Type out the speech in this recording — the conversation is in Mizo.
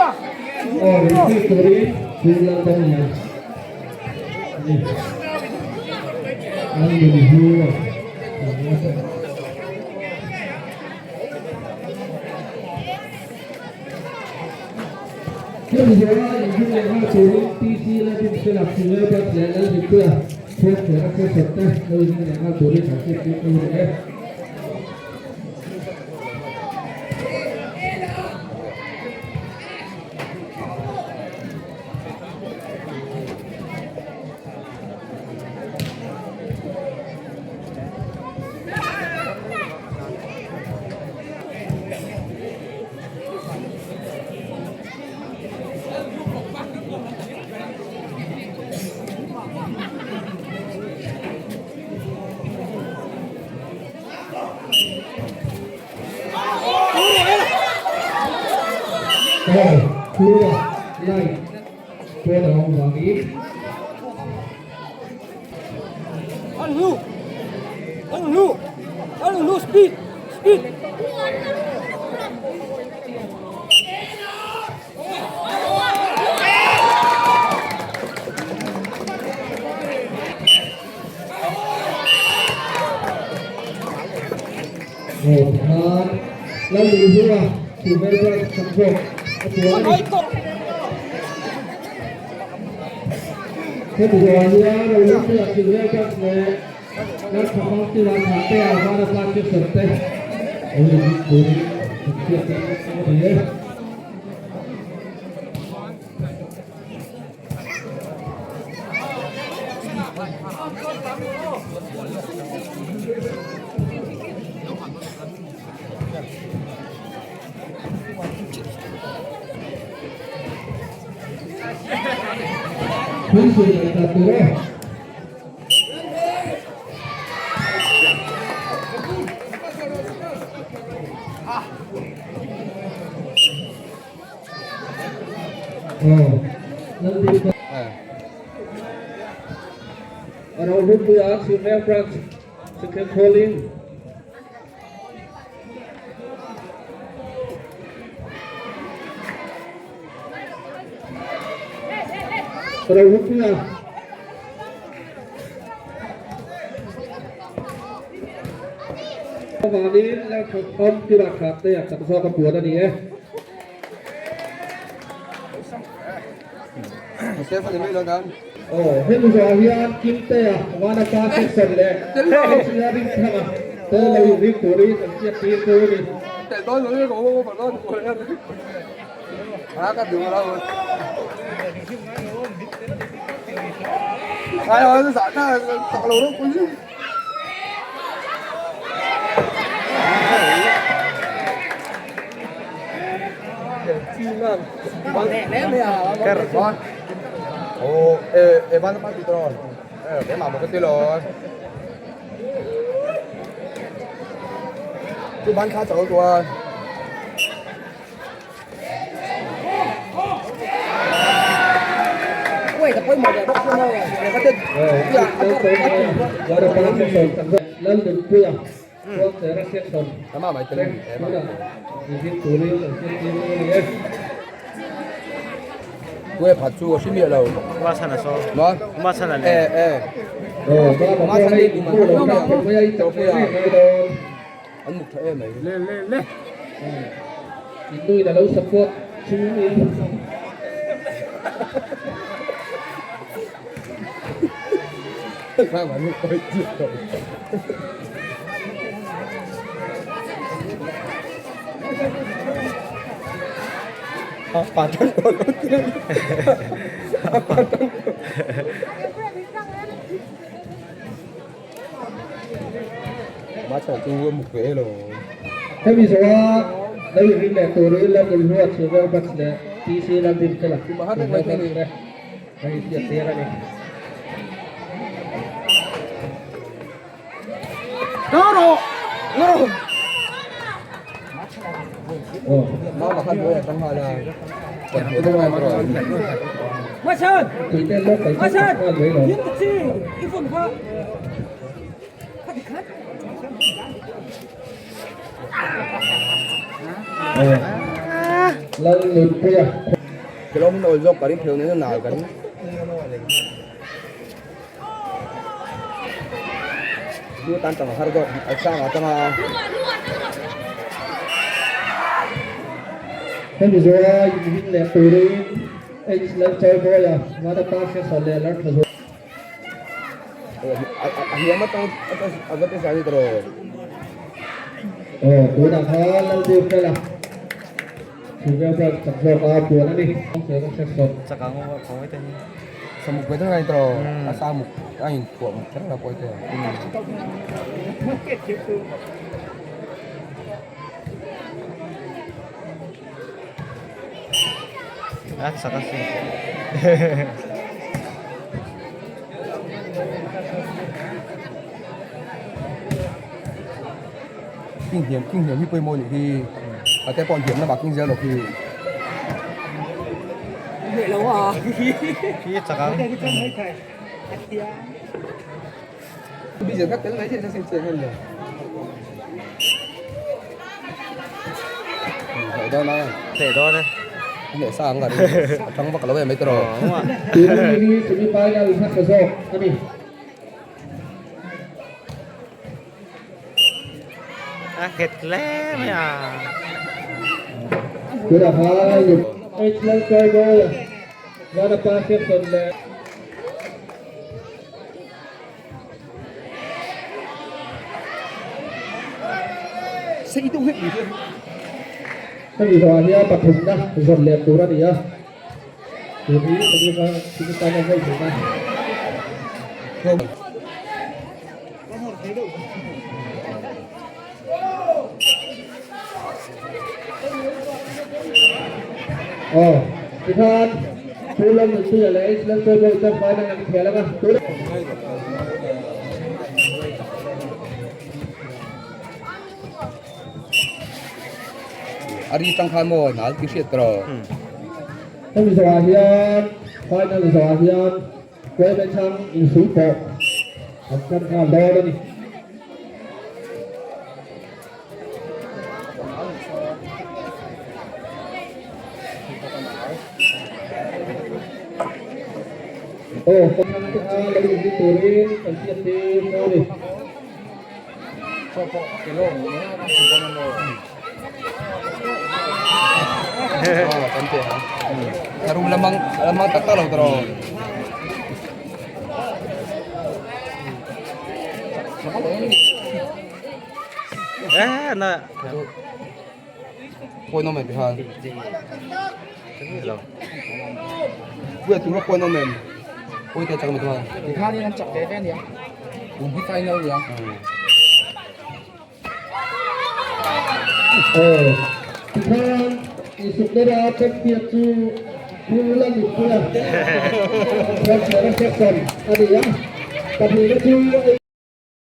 Aw referee turin Pu Lalbanglian a ni. Lalnunhlua Hemi zawha inhung leh nghal turin PC Lalrinfela Senior Branch leh Lalrinpuia Chhuangthera Session te lo inhung leh nghal turin an hriattir ṭeuh reng e. Aw, Hlua, Light, pawn a awm vangin. Aw tikhan Lalduhzua Silver Branch chak zawk a puan a ni. Hemi zawhah hian Rohlupuia Silver Branch leh Lalthafang Tila Thahtea Vanapa Jackson te lo inrin turin kan hriat te a ni e. Thilsui ngaih dan tur e. Aw, Lalbik. Rohlupuia Silver Branch Second Calling. Rohlupuia. Avangin Lalthakhawm Tira Thate a chak zawk a puan a ni e. Aw, hemi zawhah hian Kimtea, Vanapa Section leh Hla Rinthanga te lo inring turin an hriat tir chu a ni. Lalnunpuia Khuangchera section te tunah inring turin an hriattir a ni e. Aw, Mama pawh hei in hmuh lo tak khawp mai a, i chak ve reng mai dawn. In nuin a lo support chungin. Hemi zawha lo inring leh turin Lalnunhlua Silver Buds leh PC Lalrinfela Silver Buds te a inhriat tir a ni. Lalnunpuia. Kelawm in awl zawk ka ring pheu nen a nal ka ring. Lu tan tang a har zawk a sang a tang a. Hemi zawha inhing leh turin H Lalchawimawi a Vanapa Hriatsawn leh Lartha zawk. A hliam atang a va ti sa ni tawh. Aw tunah khan Lalbiu Fela Silver Branch chak zawk a puan a ni. Chak ang aw khaw mai te hi. Samuk ve deuh a ni tawh a samuk a in thuah muk kher lo pawh te. A chak a sin. King hniam king hniam hi pawimawh a nih hi a te pawh hniam lamah king zel rawh khi. Khi a chak ang. Hneh dawn e. Hneh sa ang ka ring. A thang vak lo em mai tawh. Tun hi semi final hmasa zawk a ni. A nghet hle mai a. Tunah khan H Lalchawimawi Vanapa Siamsawn leh. Hemi zawhah hian pathumna zawn leh tur a ni a, tun hi semi final vawi hmuhna. Aw, tikhan Pu Lalnunpuia leh H Lalchawimawi chuan final an inkhel ang a, tuna. A ri tang khan maw nal ti hriat tawh. Hemi zawhah hian final zawhah hian Kuaime chhang insuih pawh an tan nghal dawn a ni. Aw, kawng te kha lo inri turin kan hriat tir fo a ni. Eh na. Aw, tikhan insukna a champion chu Pu Lalnunpuia Frank Section a ni a, pahnihna chu.